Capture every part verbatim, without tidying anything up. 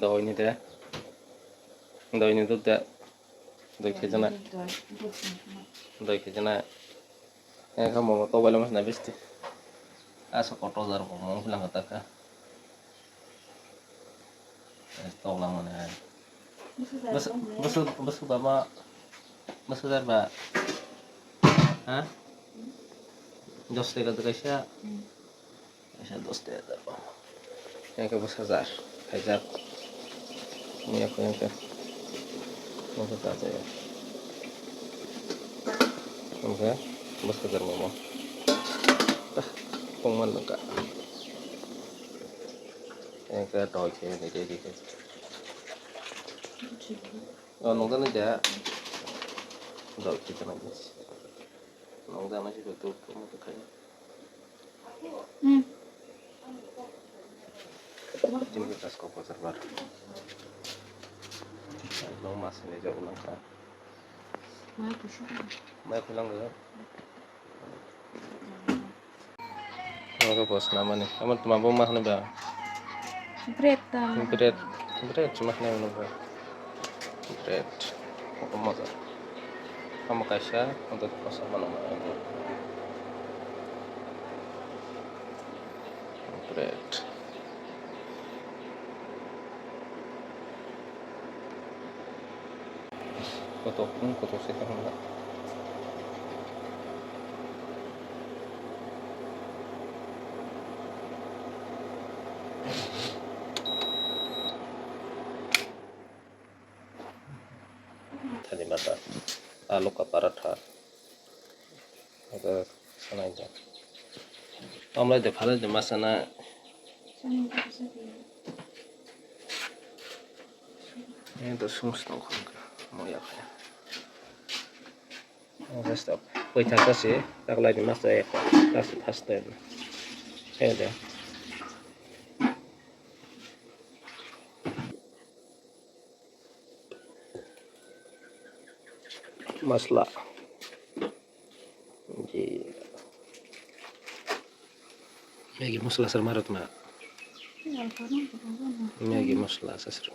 Doi ni de. Doi ni dud de. Doi khe jana. Doi khe jana. Eng kha momo tokbai lama sina bisti. Asa kotor jar momo philang kha ta kha. Toklang mane hai. Bwswk, bwswk, bwswk ba ma, bwswk jar ba? Ha? Dos taka da kaisa? Kaisa dos taka da. Yang ke bwswk jar, khaijak. Yang ke, yang ke. Yang ke ta jaya. Yang ke bwswk jar momo. Tah, tongman nangka. Yang ke doi khe ni ready khe. Oh, nungda nai da. Doi khe nai. Nungda nai sih betul kamu tuh kayak. Hmm. Ini bekas kau pasar baru. Lo masih aja ulang kan. Mai kusuk. Mai kulang dulu. Oke, bos, namani. Amo tuma bo ma hwnwi ba? Bread ta. Bread, bread chuma hwnwi ba? Bread. Omo moja. Amo kaisa, omo kosa mano ma. Bread. Kotok, hmm, kotok se tong. Thani mata, alu ka paratha. Ado sanai ja. Amlai de phalai de masana. Ini to sung sung kong ka mo ya kaya. Rest of. Koi thang kasi, tak lai di mas ya ko. Kasi first time. Kaya de. Masla. Ji. Maggi masla sir marat ma. Maggi masla sir.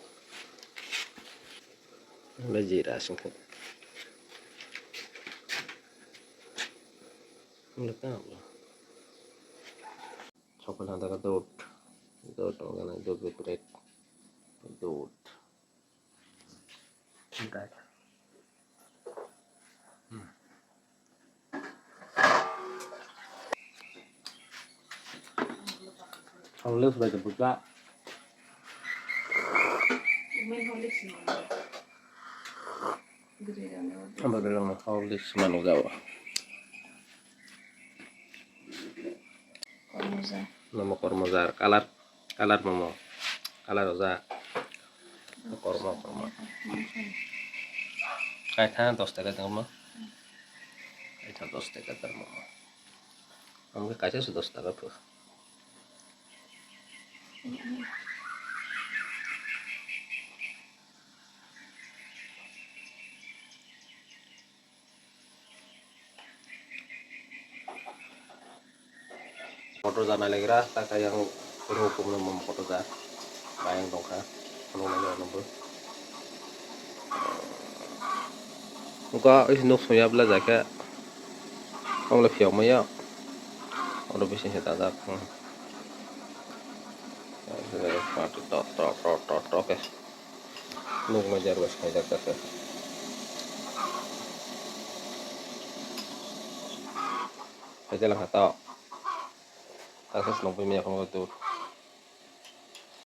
Ba jira sing. Sokol handa ka dot. Dot, dot, dot, dot. Horlicks bai de buja. Abo belong Horlicks manu jao. Kormo jar. Nomo kormo jar. Kalar. Kalar momo. Kalar oja. Kormo, kormo. Kaitha dos taka tong mo. Kaitha dos taka tar momo. Amge kaisa se dos taka pho. Kotor ja nailagra, ta kaya ang rw kumno mom kotor ja. Bayang tongkha, phunuknai nw nungbo. Wngkha isi nuk songya bwla ja khe, omo le phiyok maya. Oro bising se dajak. Tok, tok, tok, tok, tok khe. Nuk manjak rw khaijak khe. Khaijak lang kha tok. Asa se nukgwi maya phunukgo dur.